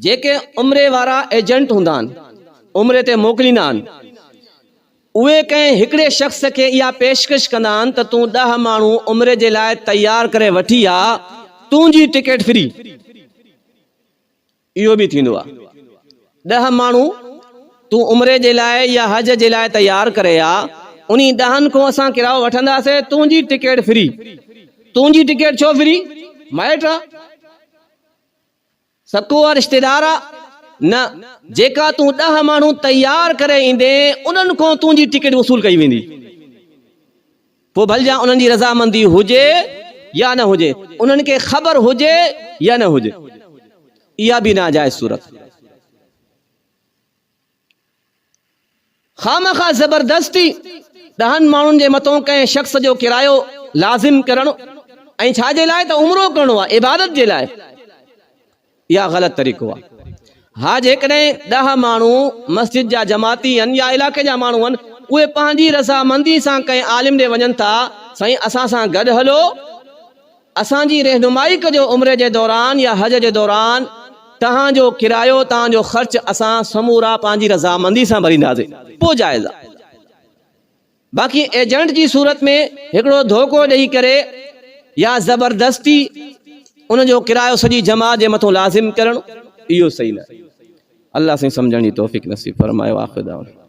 جيڪي عمري وارا ايجنٽ هوندا آهن، عمري تي موڪليندا آهن، اهي ڪنهن هڪڙي شخص کي اها پيشڪش ڪندا آهن ته تون ڏهه ماڻهو عمري جي لاء تيار ڪري وٺي آ، تنهنجي ٽڪيٽ فري. اهو به ٿيندو آهي. ڏهه ماڻهو تون عمري جي لاء يا حج جي لاء تيار ڪري آ، انهي ڏهن کان اسان ڪرايو وٺنداسين، تنهنجي ٽڪيٽ فري. تنهنجي ٽڪيٽ ڇو فري؟ مائٽ آ. سڪو آ رشتيدار آ؟ نه، جيڪا تون ڏهه ماڻهو تيار ڪري ايندين، انهن کان تنهنجي ٽڪيٽ وصول ڪئي ويندي. پوء ڀلجان انهن جي رضامندي هجي يا نه هجي، انهن کي خبر هجي يا نه هجي. اها به ناجائز صورت. خوامخواه زبردستي ڏهن ماڻهن جي مٿون ڪنهن شخص جو ڪرايو لازم ڪرڻ ۽ ڇا جي لاء ته عمرو ڪرڻو آهي عبادت جي لاء اها غلط طريقو آهي. ها جيڪڏهن ڏهه ماڻهو مسجد جا جماعتي آهن يا علائقي جا ماڻهو آهن اهي پنهنجي رضامندي سان ڪنهن عالم ڏي وڃن ٿا سائين اسان سان گڏ هلو اسان جي رهنمائي ڪجو عمري جي دوران يا حج جي دوران توهان جو ڪرايو توهان جو خرچ اسان سمورا پنهنجي رضامندي سان ڀرينداسين پوء جائز آ باقي ايجنٽ جي صورت ۾ هڪڙو ڌوڪو ڏئي ڪري يا زبردستي ان جو ڪرايو سڄي جماعت جي مٿو لازم ڪرڻ اهو صحيح نه الله سائين سمجهڻ جي توفيق نصيب فرمائي واخر دعوانا.